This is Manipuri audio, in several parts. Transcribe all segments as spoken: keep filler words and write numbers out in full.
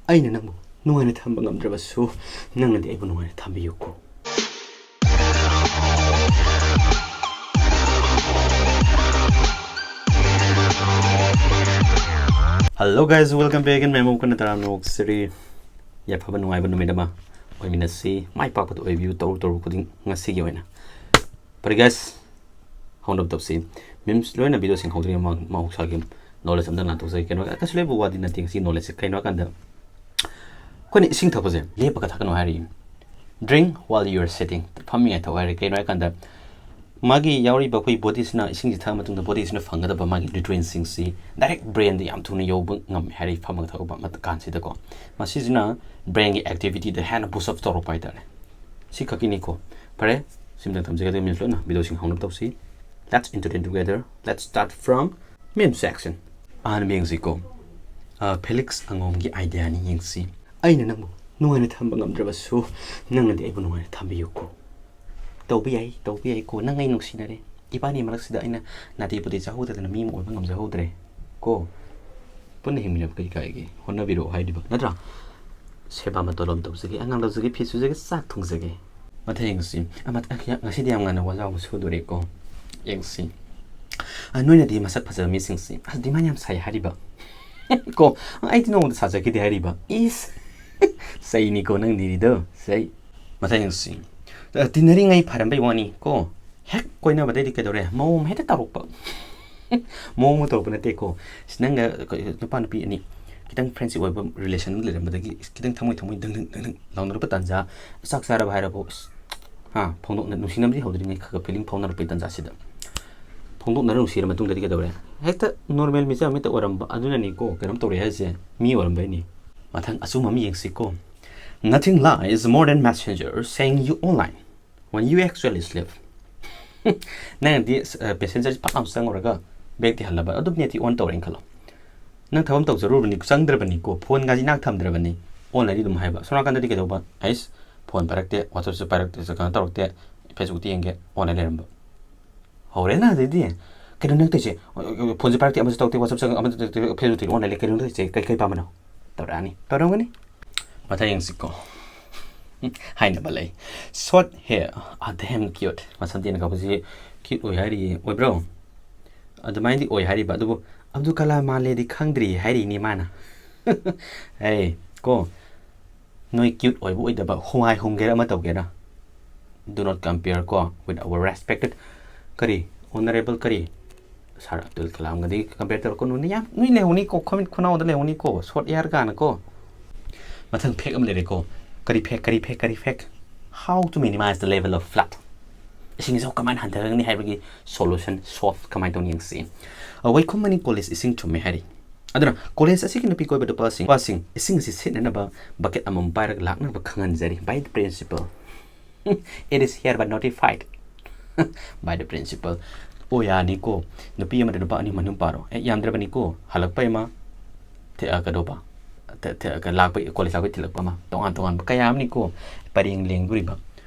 ꯑꯩꯅ ꯅꯪꯕꯨ ꯅꯨꯡꯉꯥꯏꯅ ꯊꯝꯕ ꯉꯝꯗ꯭ꯔꯕꯁꯨ, ꯅꯪꯅꯗꯤ ꯑꯩꯕꯨ ꯅꯨꯡꯉꯥꯏꯅ ꯊꯝꯕꯤꯌꯨꯀꯣ꯫ Hello guys, welcome back again. ꯃꯌꯥꯝ ꯑꯃꯨꯛ ꯍꯟꯅ ꯇꯔꯥꯝꯅ ꯑꯣꯛꯆꯔꯤ꯫ ꯌꯥꯏꯐꯕ ꯅꯨꯡꯉꯥꯏꯕ ꯅꯨꯃꯤꯠ ꯑꯃ ꯑꯣꯏꯃꯤꯟꯅꯁꯤ꯫ ꯃꯥꯏ ꯄꯥꯛꯄꯗ ꯑꯣꯏꯕꯤꯌꯨ, ꯇꯧꯔꯨ ꯇꯧꯔꯨ ꯈꯨꯗꯤꯡ ꯉꯁꯤꯒꯤ ꯑꯣꯏꯅ꯫ But guys, ꯍꯧꯅꯕ ꯇꯧꯁꯤ꯫ Memes ꯂꯣꯏꯅ video ꯁꯤꯡ ꯍꯧꯗ꯭ꯔꯤꯉꯩ ꯃꯃꯥꯡ ꯃꯍꯧꯁꯥꯒꯤ knowledge ꯑꯝꯇ ꯅꯥꯟꯊꯣꯛꯆꯒꯦ꯫ ꯀꯩꯅꯣ, ꯀꯩꯁꯨ ꯂꯩꯕ ꯋꯥꯗꯤ ꯅꯠꯇꯦ ꯉꯁꯤ knowledge ꯁꯦ꯫ ꯀꯩꯅꯣ ꯍꯥꯏꯀꯥꯟꯗ, ꯑꯩꯈꯣꯏꯅ ꯏꯁꯤꯡ ꯊꯛꯄꯁꯦ ꯂꯦꯞꯄꯒ ꯊꯛꯀꯅꯨ ꯍꯥꯏꯔꯤ꯫ Drink while you are sitting. ꯐꯝꯃꯤꯉꯩ ꯊꯛꯑꯣ ꯍꯥꯏꯔꯤ꯫ ꯀꯩꯅꯣ ꯍꯥꯏꯀꯥꯟꯗ, ꯃꯥꯒꯤ ꯌꯥꯎꯔꯤꯕ ꯑꯩꯈꯣꯏ body ꯁꯤꯅ ꯏꯁꯤꯡꯁꯤ ꯊꯛꯑ ꯃꯇꯨꯡꯗ body ꯁꯤꯅ ꯐꯪꯒꯗꯕ ꯃꯥꯒꯤ nutrient ꯁꯤꯡꯁꯤ direct brain ꯗ ꯌꯥꯝ ꯊꯨꯅ ꯌꯧꯕ ꯉꯝꯃꯦ ꯍꯥꯏꯔꯤ, ꯐꯝꯃꯒ ꯊꯛꯄ ꯃꯇꯝ ꯀꯥꯟꯁꯤꯗꯀꯣ꯫ ꯃꯁꯤꯁꯤꯅ brain ꯒꯤ activity ꯗ ꯍꯦꯟꯅ boost up ꯇꯧꯔꯛꯄ ꯍꯥꯏꯇꯥꯔꯦ꯫ ꯁꯤ ꯈꯛꯀꯤꯅꯤꯀꯣ꯫ ꯐꯔꯦ, ꯁꯤꯝꯇꯪ ꯊꯝꯖꯒꯦ, ꯑꯗꯨꯒ memes ꯂꯣꯏꯅ video ꯁꯤꯡ ꯍꯧꯅꯕ ꯇꯧꯁꯤ꯫ Let's entertain together. Let's start from meme section. ꯑꯍꯥꯟꯕ ꯌꯦꯡꯁꯤꯀꯣ꯫ ꯑ, Felix ꯑꯉꯣꯝꯒꯤ idea ꯅꯤ, ꯌꯦꯡꯁꯤ꯫ ꯑꯩꯅ ꯅꯪꯕꯨ ꯅꯨꯡꯉꯥꯏꯅ ꯊꯝꯕ ꯉꯝꯗ꯭ꯔꯕꯁꯨ, ꯅꯪꯅꯗꯤ ꯑꯩꯕꯨ ꯅꯨꯡꯉꯥꯏꯅ ꯊꯝꯕꯤꯌꯨꯀꯣ꯫ ꯇꯧꯕ ꯌꯥꯏ, ꯇꯧꯕ ꯌꯥꯏꯀꯣ꯫ ꯅꯪ ꯑꯩ ꯅꯨꯡꯁꯤꯅꯔꯦ꯫ ꯏꯕꯥꯅꯤ ꯃꯔꯛꯁꯤꯗ ꯑꯩꯅ ꯅꯥꯇꯩ ꯄꯨꯇꯩ ꯆꯥꯍꯧꯗꯗꯅ ꯃꯤ ꯑꯃ ꯑꯣꯏꯕ ꯉꯝꯖꯍꯧꯗ꯭ꯔꯦ ꯀꯣ꯫ ꯄꯨꯟꯅ ꯍꯤꯡꯃꯤꯟꯅꯕ ꯀꯔꯤ ꯀꯥꯏꯒꯦ? ꯍꯣꯠꯅꯕꯤꯔꯛꯑꯣ ꯍꯥꯏꯔꯤꯕ ꯅꯠꯇ꯭ꯔꯥ? ꯁꯦꯕꯥ ꯃꯇꯣꯜ ꯑꯃ ꯇꯧꯖꯒꯦ, ꯑꯉꯥꯡ ꯂꯧꯖꯒꯦ, ꯐꯤ ꯁꯨꯖꯒꯦ, ꯆꯥꯛ ꯊꯣꯡꯖꯒꯦ꯫ ꯃꯊꯪ ꯌꯦꯡꯁꯤ꯫ ꯑꯃ-, ꯑ, ꯉꯁꯤꯗꯤ ꯌꯥꯝ ꯉꯟꯅ ꯋꯥꯖꯥꯎꯕ ꯁꯨꯗꯣꯔꯦꯀꯣ꯫ ꯌꯦꯡꯁꯤ꯫ ꯑ, ꯅꯣꯏꯅꯗꯤ ꯃꯁꯛ ꯐꯖꯕ ꯃꯤꯁꯤꯡꯁꯤ, "ꯑꯁ, demand ꯌꯥꯝ ꯁꯥꯏ" ꯍꯥꯏꯔꯤꯕ꯫ ꯀꯣ, ꯑꯩꯗꯤ ꯅꯣꯡꯃꯗ ꯁꯥꯖꯈꯤꯗꯦ ꯍꯥꯏꯔꯤꯕ꯫ ꯏꯁ! ꯆꯩꯅꯤꯀꯣ ꯅꯪ ꯅꯤꯔꯤꯗꯣ, ꯆꯩ꯫ ꯃꯊꯪ ꯌꯦꯡꯁꯤ꯫ ꯑ, ꯇꯤꯟꯅꯔꯤꯉꯩ ꯐꯔꯝꯕꯩ ꯋꯥꯅꯤ ꯀꯣ꯫ ꯍꯦꯛ ꯀꯣꯏꯅꯕꯗꯩꯗꯤ ꯀꯩꯗꯧꯔꯦ? ꯃꯑꯣꯡ ꯍꯦꯛꯇ ꯇꯧꯔꯛꯄ꯫ ꯃꯑꯣꯡ ꯑꯃ ꯇꯧꯔꯛꯄ ꯅꯠꯇꯦꯀꯣ꯫ ꯅꯪꯒ ꯅꯨꯄꯥ ꯅꯨꯄꯤ ꯑꯅꯤ ꯈꯤꯇꯪ friendship ꯑꯣꯏꯕ relation ꯑꯃ ꯂꯩꯔꯝꯕꯗꯒꯤ ꯈꯤꯇꯪ ꯊꯃꯣꯏ ꯊꯃꯣꯏ ꯗꯪ ꯗꯪ ꯗꯪ ꯗꯪ ꯂꯥꯎꯅꯔꯛꯄ ꯇꯥꯟꯖꯥ, ꯆꯥꯛ ꯆꯥꯔꯕ ꯍꯥꯏꯔꯕꯣ? ꯑꯁ, ꯍꯥ, ꯐꯣꯡꯗꯣꯛꯅ-, ꯅꯨꯡꯁꯤꯅꯕꯗꯤ ꯍꯧꯗ꯭ꯔꯤꯉꯩ ꯈꯔ ꯈꯔ feeling ꯐꯥꯎꯅꯔꯛꯄꯒꯤ ꯇꯥꯟꯖꯥꯁꯤꯗ꯫ ꯐꯣꯡꯗꯣꯛꯅꯔ ꯅꯨꯡꯁꯤꯔ ꯃꯇꯨꯡꯗꯗꯤ ꯀꯩꯗꯧꯔꯦ? ꯍꯦꯛꯇ normal ꯃꯤꯆꯝ ꯑꯃ ꯍꯦꯛꯇ ꯑꯣꯏꯔꯝꯕ꯫ ꯑꯗꯨꯅꯅꯤꯀꯣ ꯀꯩꯅꯣꯝ ꯇꯧꯔꯦ ꯍꯥꯏꯁꯦ, ꯃꯤ ꯑꯣꯏꯔꯝꯕꯩꯅꯤ꯫ ꯃꯊꯪ ꯑꯆꯨꯝꯕ ꯑꯃ ꯌꯦꯡꯁꯤꯀꯣ꯫ Nothing lies more than messenger saying you online when you actually sleep. ꯅꯪꯅꯗꯤ, ꯑ, passenger ꯁꯤ ꯐꯠ ꯂꯥꯎ ꯆꯪꯉꯨꯔꯒ bag ꯇꯤ ꯍꯜꯂꯕ, ꯑꯗꯨꯝ net ꯇꯤ on ꯇꯧꯔꯦꯅ ꯈꯜꯂꯣ꯫ ꯅꯪ ꯊꯕꯛ ꯑꯃ ꯇꯧꯖꯔꯨꯔꯕꯅꯤ, ꯆꯪꯗ꯭ꯔꯕꯅꯤꯀꯣ, phone ꯒꯥꯁꯤ ꯏꯅꯥꯛ ꯊꯝꯗ꯭ꯔꯕꯅꯤ, online ꯗꯤ ꯑꯗꯨꯝ ꯍꯥꯏꯕ꯫ ꯁꯣꯝ ꯅꯥꯀꯟꯗꯗꯤ ꯀꯩꯗꯧꯕ? ꯑꯩꯁ, phone ꯄꯥꯏꯔꯛꯇꯦ, WhatsApp ꯁꯨ ꯄꯥꯏꯔꯛꯇꯦ, ꯀꯩꯅꯣ ꯇꯧꯔꯛꯇꯦ, Facebook ꯇ ꯌꯦꯡꯒꯦ, online ꯂꯩꯔꯝꯕ꯫ ꯍꯧꯔꯦꯅ ꯑꯗꯩꯗꯤ꯫ ꯀꯩꯅꯣ ꯅꯪ ꯇꯧꯔꯤꯁꯦ? Phone ꯁꯨ ꯄꯥꯏꯔꯛꯇꯦ, ꯑꯃꯁꯨ ꯇꯧꯔꯛꯇꯦ, WhatsApp ꯆꯪ-, ꯑꯃꯁꯨ ꯇꯧꯔꯛꯇꯦ, Facebook ꯇ online ꯂꯩ, ꯀꯩꯅꯣ ꯅꯪ ꯇꯧꯔꯤꯁꯦ? ꯀꯩ, ꯀꯩ ꯄꯥꯝꯕꯅꯣ? ꯇꯧꯔꯛꯑꯅꯤ, ꯇꯧꯔꯝꯒꯅꯤ꯫ ꯃꯊꯪ ꯌꯦꯡꯁꯤꯀꯣ꯫ ꯍꯥꯏꯅꯕ ꯂꯩ, "Short hair are damn cute." ꯃꯁꯝ ꯇꯦꯟꯅ ꯀꯛꯄꯁꯤ cute ꯑꯣꯏ ꯍꯥꯏꯔꯤꯌꯦ꯫ ꯑꯣꯏꯕ꯭ꯔꯣ? ꯑꯗꯨꯃꯥꯏꯅꯗꯤ ꯑꯣꯏ ꯍꯥꯏꯔꯤꯕ, ꯑꯗꯨꯕꯨ ꯑꯕꯗꯨꯜ ꯀꯂꯥꯝ ꯃꯥꯜꯂꯦꯗꯤ ꯈꯪꯗ꯭ꯔꯤ ꯍꯥꯏꯔꯤꯅꯤ ꯃꯥꯅ꯫ ꯑꯦ ꯀꯣ, ꯅꯣꯏ cute ꯑꯣꯏꯕ ꯑꯣꯏꯗꯕ, ꯍꯨꯃꯥꯏ ꯍꯨꯝꯒꯦꯔꯥ ꯑꯃ ꯇꯧꯒꯦꯔꯥ, do not compare ꯀꯣ, with our respected, ꯀꯔꯤ, honorable ꯀꯔꯤ, ꯁꯥꯔ ꯑꯕꯗꯨꯜ ꯀꯂꯥꯝꯒꯗꯤ compare ꯇꯧꯔꯛꯀꯅꯨ꯫ ꯅꯣꯏ ꯌꯥꯝ, ꯅꯣꯏ ꯂꯩꯍꯧꯅꯤꯀꯣ, ꯈꯨꯃꯤꯠ ꯈꯨꯅꯥꯎꯗ ꯂꯩꯍꯧꯅꯤꯀꯣ, short hair ꯀꯥꯏꯅꯀꯣ꯫ ꯃꯊꯪ fact ꯑꯃ ꯂꯩꯔꯦꯀꯣ꯫ ꯀꯔꯤ fact, ꯀꯔꯤ fact, ꯀꯔꯤ fact? How to minimize the level of flood? ꯏꯁꯤꯡ ꯏꯆꯥꯎ ꯀꯃꯥꯏꯅ ꯍꯟꯊꯒꯅꯤ ꯍꯥꯏꯕꯒꯤ solution, solve ꯀꯃꯥꯏꯅ ꯇꯧꯅꯤ ꯌꯦꯡꯁꯤ꯫ ꯑ, ꯋꯥꯏꯈꯣꯝ ꯃꯅꯤ ꯀꯣꯂꯦꯖ ꯏꯁꯤꯡ ꯊꯨꯝꯃꯦ ꯍꯥꯏꯔꯤ꯫ ꯑꯗꯨꯅ ꯀꯣꯂꯦꯖ ꯑꯁꯤꯒꯤ ꯅꯨꯄꯤ ꯀꯣꯏꯕ ꯅꯨꯄꯥꯁꯤꯡ, ꯅꯨꯄꯥꯁꯤꯡ ꯏꯁꯤꯡ ꯑꯁꯤ ꯁꯤꯠꯅꯅꯕ bucket ꯑꯃꯃꯝ ꯄꯥꯏꯔꯒ ꯂꯥꯛꯅꯕ ꯈꯪꯍꯟꯖꯔꯤ꯫ By the principal. It is hereby notified by the principal. ꯑꯣ, ꯌꯥꯅꯤꯀꯣ꯫ ꯅꯨꯄꯤ ꯑꯃꯗ ꯅꯨꯄꯥ ꯑꯅꯤ ꯑꯍꯨꯝ ꯄꯥꯔꯣ꯫ ꯑꯦ, ꯌꯥꯝꯗ꯭ꯔꯕꯅꯤꯀꯣ꯫ ꯍꯜꯂꯛꯄꯩ ꯑꯃ, ꯊꯦ-, ꯑ, ꯀꯩꯗꯧꯕ? ꯊꯦ-, ꯊꯦ-, ꯀ-, ꯂꯥꯛꯄꯩ, ꯀꯣꯂꯦꯖ ꯂꯥꯛꯄꯩ ꯊꯤꯜꯂꯛꯄ ꯑꯃ꯫ ꯇꯣꯉꯥꯟ ꯇꯣꯉꯥꯟꯕ ꯀꯌꯥ ꯑꯃꯅꯤꯀꯣ꯫ ꯄꯔꯦꯡ ꯂꯦꯡꯗꯣꯔꯤꯕ꯫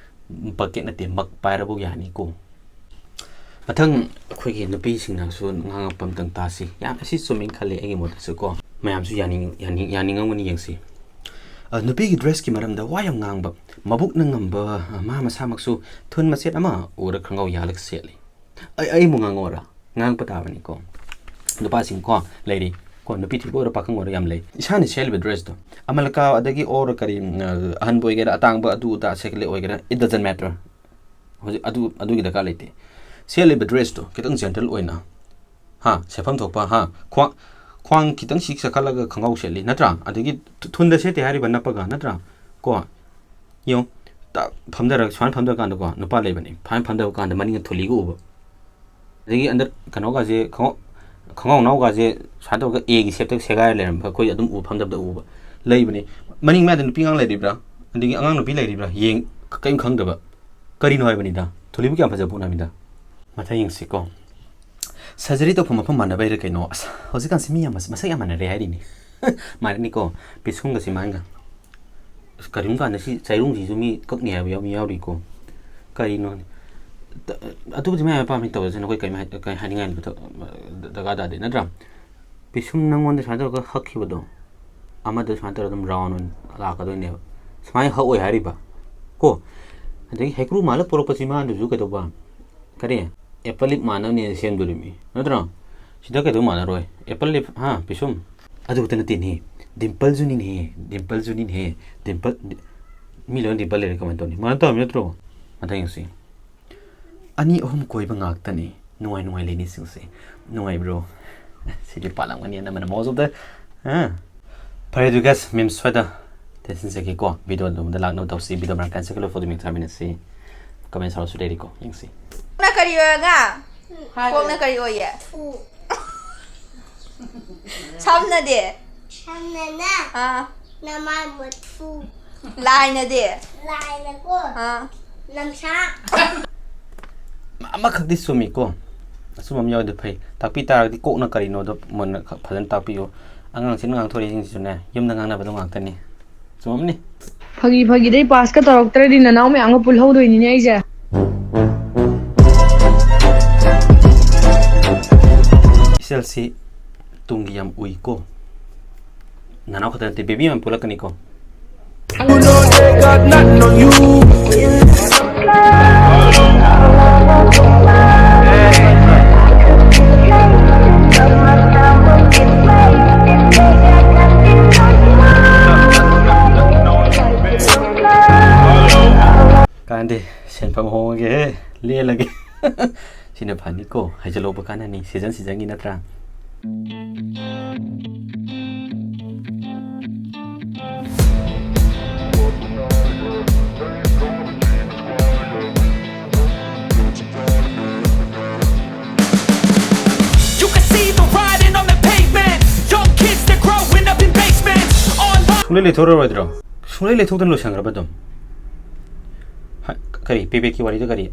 Bucket ꯅꯠꯇꯦ, mug ꯄꯥꯏꯔꯕꯨ ꯌꯥꯅꯤꯀꯣ꯫ ꯃꯊꯪ ꯑꯩꯈꯣꯏꯒꯤ ꯅꯨꯄꯤꯁꯤꯡꯅꯁꯨ ꯉꯥꯡꯉꯛꯄ ꯑꯝꯇꯪ ꯇꯥꯁꯤ꯫ ꯌꯥꯝ ꯑꯁꯤ ꯆꯨꯝꯃꯦꯅ ꯈꯜꯂꯦ ꯑꯩꯒꯤ ꯃꯣꯠꯇꯁꯨ ꯀꯣ꯫ ꯃꯌꯥꯝꯁꯨ ꯌꯥꯅꯤꯡ-, ꯌꯥꯅꯤꯡ-, ꯌꯥꯅꯤꯡꯉꯝꯒꯅꯤ, ꯌꯦꯡꯁꯤ꯫ ꯑ, ꯅꯨꯄꯤꯒꯤ dressꯀꯤ ꯃꯔꯝꯗ ꯋꯥ ꯌꯥꯝ ꯉꯥꯡꯕ, ꯃꯕꯨꯛꯅ ꯉꯝꯕ, ꯑ, ꯃꯥ ꯃꯁꯥꯃꯛꯁꯨ ꯊꯨꯟ ꯃꯆꯦꯠ ꯑꯃ ꯎꯔ ꯈꯪꯒꯥꯎ ꯌꯥꯜꯂꯒ ꯁꯦꯠꯂꯤ꯫ ꯑꯩ, ꯑꯩ ꯑꯃꯨꯛ ꯉꯥꯡꯉꯛꯑꯣꯔꯥ? ꯉꯥꯡꯉꯛꯄ ꯇꯥꯕꯅꯤꯀꯣ꯫ ꯅꯨꯄꯥꯁꯤꯡ ꯀꯣ ꯂꯩꯔꯤ꯫ ꯀꯣ, ꯅꯨꯄꯤ ꯊꯤꯕ ꯑꯣꯏꯔꯣ, ꯄꯥꯈꯪ ꯑꯣꯏꯔꯣ, ꯌꯥꯝ ꯂꯩ꯫ ꯏꯁꯥꯅ ꯁꯦꯠꯂꯤꯕ dressꯇꯣ, ꯑꯃꯂꯀꯥ ꯑꯗꯒꯤ or ꯀꯔꯤ, ꯑ, ꯑꯍꯟꯕ ꯑꯣꯏꯒꯦꯔꯥ, ꯑꯇꯥꯡꯕ, ꯑꯗꯨ ꯑꯗꯥ ꯁꯦꯠꯂꯦ ꯑꯣꯏꯒꯦꯔꯥ, it doesn't matter꯫ ꯍꯧꯖꯤꯛ ꯑꯗꯨ, ꯑꯗꯨꯒꯤ ꯗꯔꯀꯥꯔ ꯂꯩꯇꯦ꯫ ꯁꯦꯠꯂꯤꯕ dressꯇꯣ ꯈꯤꯇꯪ gentle ꯑꯣꯏꯅ, ꯍꯥ, ꯁꯦꯠꯐꯝ ꯊꯣꯛꯄ, ꯍꯥ, ꯈ꯭ꯋꯥꯡ, ꯈ꯭ꯋꯥꯡ ꯈꯤꯇꯪ ꯁꯤꯛ ꯆꯈꯠꯂꯒ ꯈꯪꯒꯥꯎ ꯁꯦꯠꯂꯤ, ꯅꯠꯇ꯭ꯔꯥ? ꯑꯗꯒꯤ ꯊꯨ-, ꯊꯨꯟꯗ ꯁꯦꯠꯇꯦ ꯍꯥꯏꯔꯤꯕ ꯅꯞꯄꯒ, ꯅꯠꯇ꯭ꯔꯥ? ꯀꯣ, ꯌꯦꯡꯉꯨ, ꯇ-, ꯐꯝꯊꯔꯒ, ꯁꯨꯃꯥꯏꯅ ꯐꯝꯊꯔꯀꯥꯟꯗꯀꯣ, ꯅꯨꯄꯥ ꯂꯩꯕꯅꯤ, ꯐꯥꯏꯅ ꯐꯝꯊꯕ ꯀꯥꯟꯗ ꯃꯅꯤꯡꯗ ꯊꯣꯂꯤꯒ ꯎꯕ꯫ ꯑꯗꯒꯤ under ꯀꯩꯅꯣꯒꯁꯦ, ꯈꯣꯡꯎꯞ, ꯈꯣꯡꯒ꯭ꯔꯥꯎ ꯅꯥꯎꯒꯁꯦ ꯁꯨꯃꯥꯏꯅ ꯇꯧꯔꯒ Aꯒꯤ shapeꯇ ꯁꯦꯒꯥꯏꯔ ꯂꯩꯔꯝꯕ ꯑꯩꯈꯣꯏ ꯑꯗꯨꯝ ꯎ, ꯐꯝꯗꯕꯗ ꯎꯕ ꯂꯩꯕꯅꯤ꯫ ꯃꯅꯤꯡ ꯃꯌꯥꯗ ꯅꯨꯄꯤ ꯑꯉꯥꯡ ꯂꯩꯔꯤꯕ꯭ꯔꯥ? ꯑꯗꯒꯤ ꯑꯉꯥꯡ ꯅꯨꯄꯤ ꯂꯩꯔꯤꯕ꯭ꯔꯥ? ꯌꯦꯡ-, ꯀꯔꯤꯝ ꯈꯪꯗꯕ꯫ ꯀꯔꯤꯅꯣ ꯍꯥꯏꯕꯅꯤꯗ꯫ ꯊꯣꯂꯤꯕꯨ ꯀꯌꯥꯝ ꯐꯖꯕ ꯄꯣꯠꯅꯣ ꯍꯥꯏꯕꯅꯤꯗ꯫ ꯃꯊꯪ ꯌꯦꯡꯁꯤꯀꯣ꯫ Surgery ꯇꯧꯐꯝ ꯃꯐꯝ ꯃꯥꯟꯅꯕꯩꯔ ꯀꯩꯅꯣ? ꯑꯁ, ꯍꯧꯖꯤꯛꯀꯥꯟꯁꯤ ꯃꯤ ꯌꯥꯝ ꯃꯁ-, ꯃꯁꯛ ꯌꯥꯝ ꯃꯥꯟꯅꯔꯦ ꯍꯥꯏꯔꯤꯅꯦ꯫ ꯃꯥꯟꯅꯅꯤꯀꯣ꯫ ꯄꯤꯁꯨꯝꯒ ꯆꯤꯝꯕꯥꯟꯒ꯫ ꯑꯁ, ꯀꯔꯤꯒꯨꯝꯕ ꯀꯥꯟꯗ ꯁꯤ ꯆꯩꯔꯣꯡꯁꯤꯁꯨ ꯃꯤ ꯀꯛꯅꯤ ꯍꯥꯏꯕ ꯌꯥꯎ-, ꯌꯥꯎꯔꯤꯀꯣ꯫ ꯀꯔꯤꯅꯣ? ꯇ-, ꯑꯗꯨꯕꯨꯗꯤ ꯃꯌꯥꯝ ꯑꯄꯥꯝꯕꯅꯤ, ꯇꯧꯔꯁꯅꯨ꯫ ꯑꯩꯈꯣꯏ ꯀꯔꯤꯝ ꯍꯥꯏ-, ꯀꯔꯤ ꯍꯥꯏꯅꯤꯡꯉꯥꯏ ꯂꯩꯕ ꯊ-, ꯗꯔꯀꯥꯔ ꯇꯥꯗꯦ, ꯅꯠꯇ꯭ꯔꯥ? ꯄꯤꯁꯨꯝ ꯅꯪꯉꯣꯟꯗ ꯁꯨꯃꯥꯏꯅ ꯇꯧꯔꯒ ꯍꯛꯈꯤꯕꯗꯣ, ꯑꯃꯗ ꯁꯨꯃꯥꯏꯅ ꯇꯧꯔꯒ ꯑꯗꯨꯝ ꯔꯥꯎꯟ ꯑꯣꯏꯅ ꯂꯥꯛꯀꯗꯣꯏꯅꯦꯕ꯫ ꯁꯨꯃꯥꯏꯅ ꯍꯛꯑꯣꯏ ꯍꯥꯏꯔꯤꯕ ꯀꯣ꯫ ꯑꯗꯒꯤ ꯍꯩꯀ꯭ꯔꯨ ꯃꯥꯜꯂ ꯄꯣꯔꯛꯄꯁꯤ ꯃꯥꯅꯁꯨ ꯀꯩꯗꯧꯕ? ꯀꯔꯤ? ꯑꯦꯄꯜ ꯂꯤꯞ ꯃꯥꯟꯅꯕꯅꯦꯅ ꯁꯦꯝꯗꯣꯔꯤꯕꯅꯤ, ꯅꯠꯇ꯭ꯔꯣ? ꯁꯤꯗ ꯀꯩꯗꯧ ꯃꯥꯟꯅꯔꯣꯏ? ꯑꯦꯄꯜ ꯂꯤꯞ, ꯍꯥ, ꯄꯤꯁꯨꯝ? ꯑꯗꯨ ꯈꯛꯇ ꯅꯠꯇꯦꯅꯦ, ꯗꯤꯝꯄꯜꯁꯨꯅꯤꯅꯦ, ꯗꯤꯝꯄꯜꯁꯨꯅꯤꯅꯦ, ꯗꯤꯝꯄꯜ꯫ ꯃꯤ ꯂꯣꯏꯅ ꯗꯤꯝꯄꯜ ꯂꯩꯔꯦ, ꯀꯃꯥꯏꯅ ꯇꯧꯅꯤ? ꯃꯥꯟꯅ ꯇꯧꯔꯝꯃꯤ ꯅꯠꯇ꯭ꯔꯣ? ꯃꯊꯪ ꯌꯦꯡꯁꯤ꯫ ꯑꯅꯤ ꯑꯍꯨꯝ ꯀꯣꯏꯕ ꯉꯥꯛꯇꯅꯤ ꯅꯨꯡꯉꯥꯏ ꯅꯨꯡꯉꯥꯏ ꯂꯩꯅꯤꯁꯤꯡꯁꯦ꯫ ꯅꯨꯡꯉꯥꯏꯕ꯭ꯔꯣ? ꯁꯤꯗꯤ ꯄꯥꯜꯂꯝꯒꯅꯤ ꯑꯅꯝꯕꯅ most of the, ꯑꯥ꯫ ꯐꯔꯦ ꯑꯗꯨ guys, ꯃꯦꯝ ꯁ꯭ꯋꯥꯏꯗ ꯇꯦꯟꯁꯤꯟꯖꯒꯦꯀꯣ꯫ ꯚꯤꯗꯤꯑꯣ ꯑꯗꯣꯝꯗ ꯂꯥꯛꯅꯕ ꯇꯧꯁꯤ꯫ ꯚꯤꯗꯤꯑꯣ ꯃꯔꯛ ꯀꯥꯏꯅ ꯆꯠꯀꯅꯨ, ꯐꯣꯇꯣ ꯃꯤꯡ ꯊꯥꯃꯤꯟꯅꯁꯤ꯫ ꯀꯃꯦꯟ ꯁꯥꯎꯔꯁꯨ ꯂꯩꯔꯤꯀꯣ, ꯌꯦꯡꯁꯤ꯫ ꯀꯣꯛꯅ ꯀꯔꯤ ꯑꯣꯏꯔꯒ? ꯀꯣꯛꯅ ꯀꯔꯤ ꯑꯣꯏꯌꯦ? ꯁꯝꯅꯗꯤ? ꯁꯝꯅꯅꯦ꯫ ꯑꯥ꯫ ꯅꯃꯥꯏ ꯃꯨꯠꯐꯨ꯫ ꯂꯥꯏꯅꯗꯤ? ꯂꯥꯏꯅꯀꯣ꯫ ꯑꯥ꯫ ꯂꯝꯁꯥ꯫ ꯑꯃꯈꯛꯇꯤ ꯆꯨꯝꯃꯤꯀꯣ꯫ ꯑꯆꯨꯝꯕ ꯑꯃ ꯌꯥꯎꯔꯗꯤ ꯐꯩ꯫ ꯇꯥꯛꯄꯤ ꯇꯥꯔꯒꯗꯤ ꯀꯣꯛꯅ ꯀꯔꯤꯅꯣꯗꯣ ꯃꯨꯟꯅ ꯈ-, ꯐꯖꯅ ꯇꯥꯛꯄꯤꯌꯨ꯫ ꯑꯉꯥꯡꯁꯤꯅ ꯉꯥꯡꯊꯣꯔꯛꯏꯁꯤꯡꯁꯤꯁꯨꯅꯦ, ꯌꯨꯝꯗ ꯉꯥꯡꯅꯕꯗꯣ ꯉꯥꯛꯇꯅꯤ꯫ ꯆꯨꯝꯃꯝꯅꯤ꯫ ꯐꯥꯒꯤ ꯐꯥꯒꯤꯗꯩ ꯄꯥꯁꯀ ꯇꯧꯔꯛꯇ꯭ꯔꯗꯤ ꯅꯅꯥꯎ ꯃꯌꯥꯝꯒ ꯄꯨꯜꯍꯧꯗꯣꯏꯅꯤꯅꯦ ꯑꯩꯁꯦ꯫ ꯏꯆꯜꯁꯤ ꯇꯨꯡꯒꯤ ꯌꯥꯝ ꯎꯏꯀꯣ꯫ ꯅꯅꯥꯎ ꯈꯛꯇ ꯅꯠꯇꯦ, ꯕꯦꯕꯤ ꯃꯌꯥꯝ ꯄꯨꯜꯂꯛꯀꯅꯤꯀꯣ꯫ ꯀꯥꯟꯗꯦ, ꯁꯦꯟꯐꯝ ꯍꯣꯡꯉꯒꯦꯍꯦ, ꯂꯦꯜꯂꯒꯦ꯫ ꯁꯤꯅ ꯐꯅꯤꯀꯣ, ꯍꯩꯖꯤꯜꯍꯧꯕ ꯀꯥꯟꯅꯅꯤ, ꯁꯤꯖꯟ ꯁꯤꯖꯟꯒꯤ ꯅꯠꯇ꯭ꯔꯥ? You can see the writing on the pavement. Young kids, they're growing up in basements. Online. ꯁꯨꯡꯂꯩ ꯂꯩꯊꯣꯛꯔꯔꯣꯏꯗ꯭ꯔꯣ? ꯁꯨꯡꯂꯩ ꯂꯩꯊꯣꯛꯇꯅ ꯂꯣꯏꯁꯟꯈ꯭ꯔꯕ ꯑꯗꯨꯝ? ꯍ-, ꯀꯔꯤ? ꯄꯦꯕꯦꯛꯀꯤ ꯋꯥꯔꯤꯗꯣ ꯀꯔꯤ?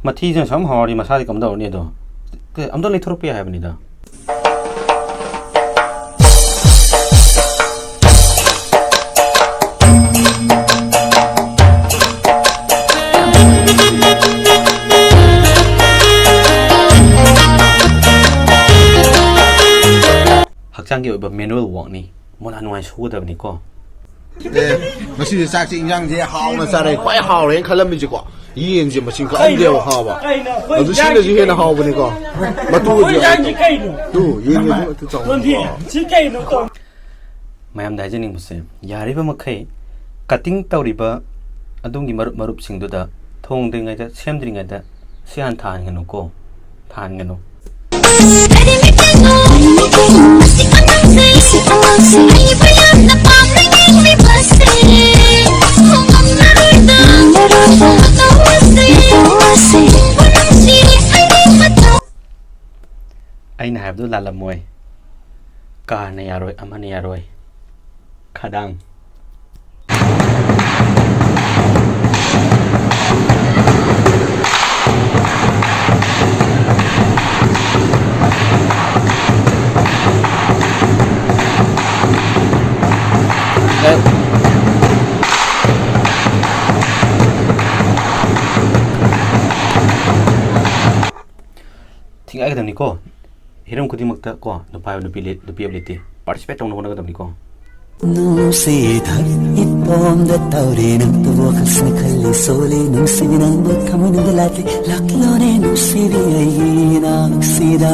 ꯃꯊꯤꯁꯤꯅ ꯁꯨꯝ ꯍꯧꯔꯗꯤ ꯃꯁꯥꯗꯤ ꯀꯝꯗꯧꯔꯅꯤ ꯑꯗꯣ? ꯀ-, ꯑꯝꯇ ꯂꯩꯊꯣꯔꯛꯄ ꯌꯥꯏ ꯍꯥꯏꯕꯅꯤꯗ꯫ ꯍꯛꯆꯥꯡꯒꯤ ꯑꯣꯏꯕ manual workꯅꯤ꯫ ꯃꯣꯂꯥ ꯅꯨꯡꯉꯥꯏ ꯁꯨꯒꯗꯕꯅꯤꯀꯣ꯫ ꯑꯦ, ꯉꯁꯤꯗꯤ ꯆꯥꯛꯁꯦ, ꯏꯟꯖꯥꯡꯁꯦ ꯍꯥꯎꯅ ꯆꯥꯔꯦ꯫ ꯈ꯭ꯋꯥꯏ ꯍꯥꯎꯔꯦꯅ ꯈꯜꯂꯝꯃꯤꯁꯦꯀꯣ, ꯌꯦꯟꯁꯦ ꯃꯁꯤꯡ ꯈꯛ ꯑꯝꯗꯦꯕ ꯍꯥꯎꯕ꯫ ꯀꯩꯅꯣ ꯑꯩꯈꯣꯏ ꯑꯗꯨ ꯁꯤꯅꯁꯨ ꯏꯟꯖꯥꯡꯁꯤ ꯍꯦꯟꯅ ꯀꯩꯅꯣ? ꯍꯥꯎꯕꯅꯤꯀꯣ꯫ ꯃꯇꯨ ꯑꯩꯈꯣꯏ ꯏꯟꯖꯥꯡꯁꯤ ꯀꯩꯅꯣ? ꯇꯨ, ꯌꯦꯟꯒꯤ ꯃꯇꯨ ꯆꯥꯎꯕ꯫ ꯇꯣꯟꯕꯤ, ꯁꯤ ꯀꯩꯅꯣ ꯇꯣꯟ? ꯃꯌꯥꯝꯗ ꯍꯥꯏꯖꯅꯤꯡꯕꯁꯦ, ꯌꯥꯔꯤꯕ ꯃꯈꯩ cutting ꯇꯧꯔꯤꯕ ꯑꯗꯣꯝꯒꯤ ꯃꯔꯨꯞ ꯃꯔꯨꯞꯁꯤꯡꯗꯨꯗ ꯊꯣꯡꯗ꯭ꯔꯤꯉꯩꯗ, ꯁꯦꯝꯗ꯭ꯔꯤꯉꯩꯗ ꯁꯤ ꯍꯥꯟꯅ ꯊꯥꯍꯟꯒꯅꯨꯀꯣ, ꯊꯥꯍꯟꯒꯅꯨ꯫ ꯑꯩꯅ ꯍꯥꯏꯕꯗꯨ ꯂꯥꯜꯂꯝꯃꯣꯏ꯫ ꯀꯥꯔꯅ ꯌꯥꯔꯣꯏ, ꯑꯃꯅ ꯌꯥꯔꯣꯏ꯫ ꯈꯗꯥꯡ꯫ ꯊꯤꯡꯒꯥꯏꯒꯗꯕꯅꯤꯀꯣ꯫ ꯍꯤꯔꯝ ꯈꯨꯗꯤꯡꯃꯛꯇ ꯀꯣ, ꯅꯨꯄꯥ ꯍꯥꯏꯕ ꯅꯨꯄꯤ ꯂꯩ-, ꯅꯨꯄꯤ ꯍꯥꯏꯕ ꯂꯩꯇꯦ꯫ Participate ꯇꯧꯅꯕ ꯍꯣꯠꯅꯒꯗꯕꯅꯤꯀꯣ꯫ ꯅꯨꯡꯁꯤꯊꯛ ꯏꯄꯣꯝꯗ ꯇꯧꯔꯦ ꯅꯪꯇꯕꯨ ꯋꯥꯈꯜꯁꯤꯅ ꯈꯜꯂꯤ ꯁꯣꯜꯂꯤ ꯅꯨꯡꯁꯤꯕꯤ ꯅꯪꯕꯨ ꯊꯃꯣꯏꯅꯨꯡꯗ ꯂꯥꯠꯂꯤ ꯂꯥꯛꯂꯣꯅꯦ ꯅꯨꯡꯁꯤꯕꯤ ꯑꯩꯒꯤ ꯏꯅꯥꯛꯁꯤꯗ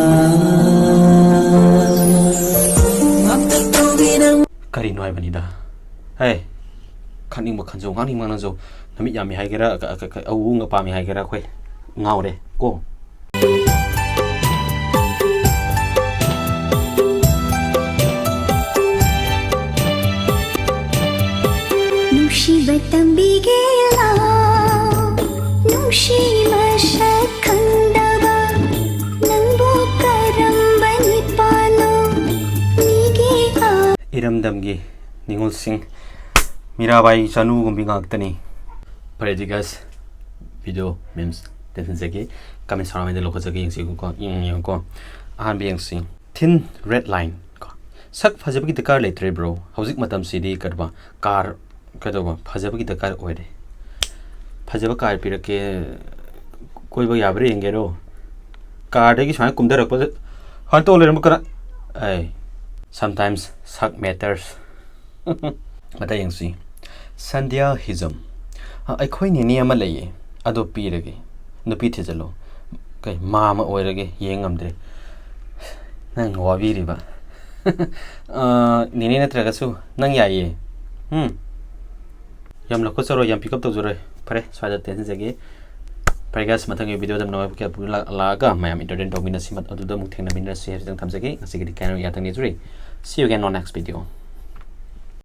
ꯃꯥꯡꯗ ꯇꯧꯕꯤ ꯅꯪ ꯀꯔꯤꯅꯣ ꯍꯥꯏꯕꯅꯤꯗ꯫ ꯍꯦ, ꯈꯟꯅꯤꯡꯕ ꯈꯟꯖꯧ, ꯉꯥꯡꯅꯤꯡꯕ ꯉꯥꯡꯅꯖꯧ꯫ ꯅꯃꯤꯠ ꯌꯥꯝꯃꯤ ꯍꯥꯏꯒꯦꯔꯥ, ꯀ-, ꯀ-, ꯀ-, ꯑꯎ ꯎ ꯉꯄꯥꯝꯃꯤ ꯍꯥꯏꯒꯦꯔꯥ, ꯑꯩꯈꯣꯏ ꯉꯥꯎꯔꯦ ꯀꯣ꯫ ꯅꯨꯡꯁꯤꯕ ꯇꯝꯕꯤꯒꯦ ꯂꯥꯎ, ꯅꯨꯡꯁꯤ ꯃꯁꯛ ꯈꯪꯗꯕ ꯅꯪꯕꯨ ꯀꯔꯝꯕ ꯅꯤꯄꯥꯅꯣ ꯃꯤꯒꯤ ꯑ- ꯏꯔꯝꯗꯝꯒꯤ ꯅꯤꯉꯣꯜꯁꯤꯡ, ꯃꯤꯔꯥꯕꯥꯏ ꯆꯅꯨꯒꯨꯝꯕꯤ ꯉꯥꯛꯇꯅꯤ꯫ ꯐꯔꯦ ꯑꯗꯨꯗꯤ guys, video memes ꯇꯦꯟꯁꯤꯟꯖꯒꯦ, comment ꯁꯥꯎꯔ ꯂꯧꯈꯠꯆꯒꯦ, ꯌꯦꯡꯁꯤꯀꯣ, ꯌꯦꯡ-, ꯌꯦꯡꯉꯨꯀꯣ꯫ ꯑꯍꯥꯟꯕ ꯌꯦꯡꯁꯤ꯫ Thin Red Line ꯀꯣ꯫ ꯁꯛ ꯐꯖꯕꯒꯤ ꯗꯔꯀꯥꯔ ꯂꯩꯇ꯭ꯔꯦ bro, ꯍꯧꯖꯤꯛ ꯃꯇꯝꯁꯤꯗꯤ ꯀꯩꯗꯧꯕ, car ꯀꯩꯗꯧꯕ ꯐꯖꯕꯒꯤ ꯗꯔꯀꯥꯔ ꯑꯣꯏꯔꯦ꯫ ꯐꯖꯕ car ꯄꯤꯔꯛꯀꯦ, ꯀꯣꯏꯕ ꯌꯥꯕ꯭ꯔꯥ ꯌꯦꯡꯒꯦꯔꯣ? Carꯗꯒꯤ ꯁꯨꯃꯥꯏꯅ ꯀꯨꯝꯊꯔꯛꯄꯗ ꯁꯨꯃꯥꯏꯅ ꯇꯧ ꯂꯩꯔꯝꯕ ꯀꯅꯥ? ꯑꯩ Sometimes ꯁꯛ matters. ꯃꯊꯪ ꯌꯦꯡꯁꯤ꯫ ꯁꯟꯙ꯭ꯌꯥ ꯍꯤꯖꯝ꯫ "ꯑ, ꯑꯩꯈꯣꯏ ꯅꯦꯅꯦ ꯑꯃ ꯂꯩꯌꯦ, ꯑꯗꯣ ꯄꯤꯔꯒꯦ꯫ ꯅꯨꯄꯤ ꯊꯤꯖꯤꯜꯂꯣ꯫" "ꯀꯩ, ꯃꯥ ꯑꯃ ꯑꯣꯏꯔꯒꯦ, ꯌꯦꯡ ꯉꯝꯗ꯭ꯔꯦ꯫" ꯅꯪ ꯋꯥꯕꯤꯔꯤꯕ? ꯑ, ꯅꯦꯅꯦ ꯅꯠꯇ꯭ꯔꯒꯁꯨ ꯅꯪ ꯌꯥꯏꯌꯦ꯫ ꯎꯝ꯫ ꯌꯥꯝ ꯂꯧꯈꯠꯆꯔꯣꯏ, ꯌꯥꯝ pick up ꯇꯧꯖꯔꯣꯏ꯫ ꯐꯔꯦ, ꯁ꯭ꯋꯥꯏꯗ ꯇꯦꯟꯁꯤꯟꯖꯒꯦ꯫ ꯐꯔꯦ guys, ꯃꯊꯪꯒꯤ video ꯗ ꯅꯧꯅ ꯄꯨꯔꯛ-, ꯂꯥꯛꯑꯒ ꯃꯌꯥꯝ entertain ꯇꯧꯃꯤꯟꯅꯁꯤ꯫ ꯃꯠ-, ꯑꯗꯨꯗ ꯑꯃꯨꯛ ꯊꯦꯡꯅꯃꯤꯟꯅꯔꯁꯤ ꯍꯥꯏꯕꯁꯤꯗꯪ ꯊꯝꯖꯒꯦ꯫ ꯉꯁꯤꯒꯤꯗꯤ ꯀꯥꯏꯅ ꯌꯥꯊꯪ ꯅꯤꯖꯔꯤ꯫ See you again on next video.